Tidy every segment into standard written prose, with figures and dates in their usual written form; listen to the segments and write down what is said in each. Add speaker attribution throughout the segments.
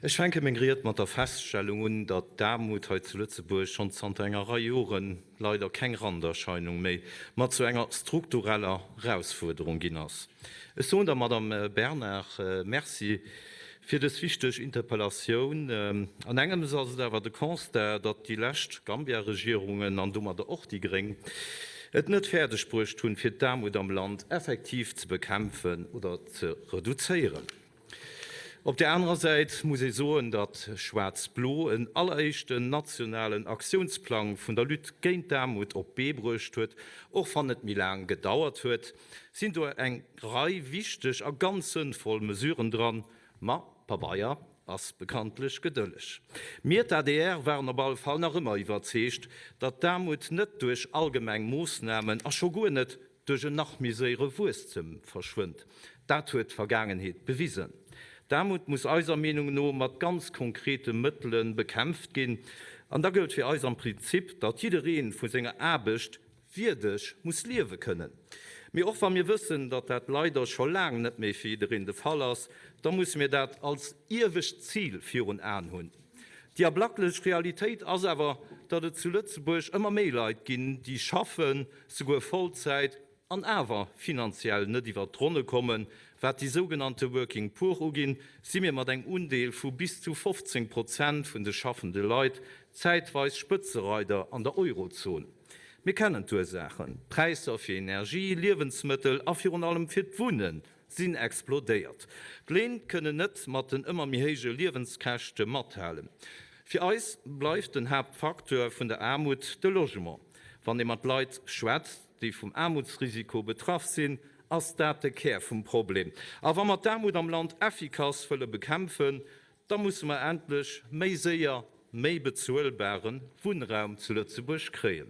Speaker 1: Ech fänke meng Ried mat der Feststellung un, datt d'Aarmut hei zu Lëtzebuerg schonn zanter enger Rei Jore leider keng Randerscheinung méi, ma zu enger struktureller Erausfuerderung ginn ass. Ech soen der Madame Bernard Merci fir dës wichteg Interpellatioun. An engems ass et awer de Constat, datt déi lescht Gambia-Regierungen, an domadder och déi gréng, et net fäerdeg bruecht hunn, fir d'Aarmut am Land effektiv ze bekämpfen oder ze reduzéieren. Op där anerer Säit muss ee soen, datt Schwaarz-Blo en alleréischten nationalen Aktiounsplang vun der Lutte géint d'Aarmut op d'Bee bruecht huet, och wann et méi laang gedauert huet, sinn do eng Rei wichteg a ganz sënnvoll Mesuren dran. Ma Pabeier ass bekanntlech gedëlleg. Mir, d'ADR, waren op alle Fall nach ëmmer iwwerzeegt, datt d'Aarmut net duerch allgemeng Moossnamen a scho guer net duerch en nach méi séiere Wuesstem verschwënnt. Dat huet d'Vergaangenheet bewisen. D'Aarmut muss eiser Meenung no mat ganz konkrete Mëttele bekämpft ginn. An da gëllt fir eis am Prinzip, datt jidderee vu senger Aarbecht wierdeg muss liewe kënnen. Mee och wa mir wëssen, datt dat leider scho laang net méi fir jiddereen de Fall ass, da musse mir dat als iewescht Zil virun Aen hunn. Déi ablacklech Realitéit ass awer, datt et zu Lëtzebuerg ëmmer méi Leit ginn, déi schaffen, souguer Vollzäit, an awer finanziell net iwwert d'Ronne kommen. Wat déi sougenannte Working Poor uginn, si mir mat engem Undeel vu bis zu 15 Prozent vun de schaffende Leit zäitweis Spëtzereider an der Eurozon. Mir kennen d'Ursaachen, D'Präisser fir Energie, Liewensmëttel a virun allem fir d'Wunnen sinn explodéiert. D'Léin kënnen net mat den ëmmer méi héije Liewenskäschte mathalen. Fir eis bleift den Haaptfacteur vun der Aarmut de Logement. Wann ee mat Leit schwätzt, déi vum Aarmutsrisiko betraff sinn, ass dat de Kär vum Problem. A wa mer d'Aarmut am Land effikass wëlle bekämpfen, da musse mer endlech méi séier méi bezuelbare Wunnraum zu Lëtzebuerg kréien.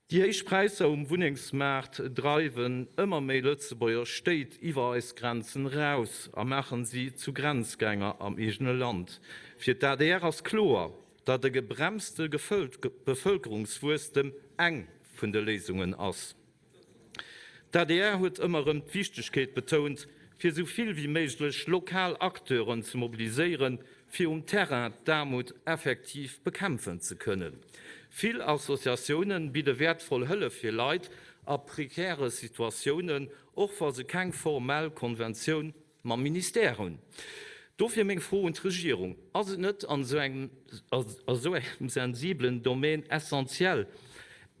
Speaker 1: Déi héich Präisser um Wunnengsmaart dreiwen ëmmer méi Lëtzebuerger Stéit iwwer eis Grenzen eraus a maachen si zu Grenzgänger am eegene Land. Fir d'ADR ass kloer, datt e gebremste Bevëlkerungswuesstem eng vun de Léisungen ass. D'adr huet ëmmer erëm d'Wichtegkeet betount, fir esou vill wéi méiglech lokal Acteuren ze mobiliséieren, fir um Terrain d'Aarmut effektiv bekämpfen ze kënnen. Vill Associatiounen bidde wäertvoll Hëllef fir Leit a prekäre Situatiounen, och wa se keng formell Konventioun mam Ministère hunn. Dofir meng Fro un d'Regierung, Ass et net an esou engem sensibelen Domaine essentiell,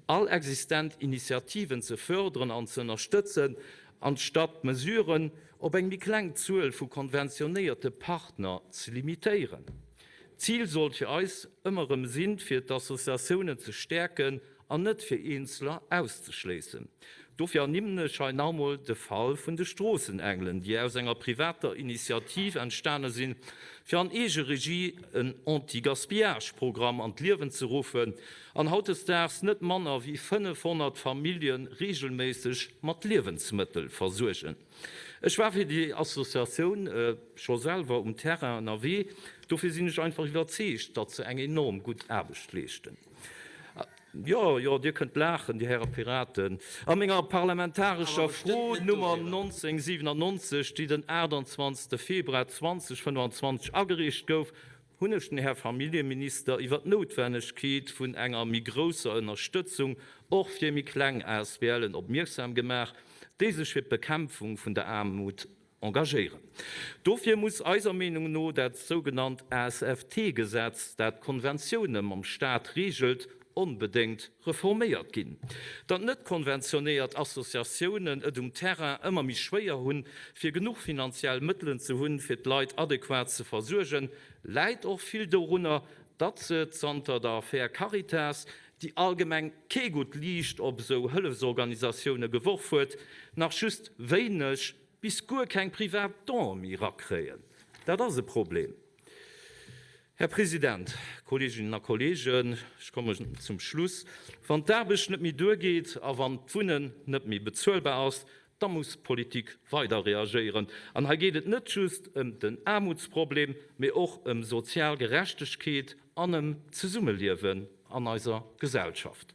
Speaker 1: all existent Initiativen ze förderen an ze ënnerstëtzen, anstatt d'Mesuren op eng méi kleng Zuel vu konventionéierte Partner ze limitéieren? D'Zil sollt fir eis ëmmer erëm sinn, fir d'Associatiounen ze stäerken an net fir Eenzeler auszeschléissen. Dofir ernimmen ech hei nach emol de Fall vun de Stroossenengelen, déi aus enger privater Initiativ entstane sinn, fir an Eegeregie en Anti-Gaspillage-Programm an d'Liewen ze ruffen an hautdesdaags net manner wéi 500 Famillje reegelméisseg mat Liewensmëttel versuergen. Ech war fir déi Associatioun scho selwer um Terrain ënnerwee, dofir sinn ech einfach iwwerzeegt, datt se eng enorm gutt Aarbecht leeschten. Jo, jo, Dir kënnt laachen, Dir Häre Piraten. A menger parlamentarescher Fro Nummer 1997, déi den 28. Februar 2025 agereecht gouf, hunn ech den Här Familljeminister iwwer d'Noutwennegkeet vun enger méi grousser Ënnerstëtzung och fir méi kleng ASBLen opmierksam gemaach, déi sech fir d'Bekämpfung vun der Aarmut engagéieren. Dofir muss eiser Meenung no dat sougenannt ASFT-Gesetz, dat d'Konventioune mam Staat reegelt, onbedéngt reforméiert ginn. Datt net konventionéiert Associatiounen et um Terrain ëmmer méi schwéier hunn, fir genuch finanziell Mëttelen ze hunn, fir d'Leit adequat ze versuergen, läit och vill dorunner, datt se zanter der Affär Caritas, déi allgemeng kee gutt Liicht op esou Hëllefsorganisatioune geworf huet, nach just wéineg bis guer keng privat Donë méi erakréien. Dat ass e Problem. Här President, Kolleeginnen a Kolleegen, ech kommen zum Schluss, wann d'Aarbecht net méi duergeet a wann d'Wunnen net méi bezuelbar ass, da muss d'Politik weider reagéieren. An hei geet et net just ëm den Aarmutsproblem, mee och ëm sozial Gerechtegkeet an ëm d'Zesummeliewen an eiser Gesellschaft.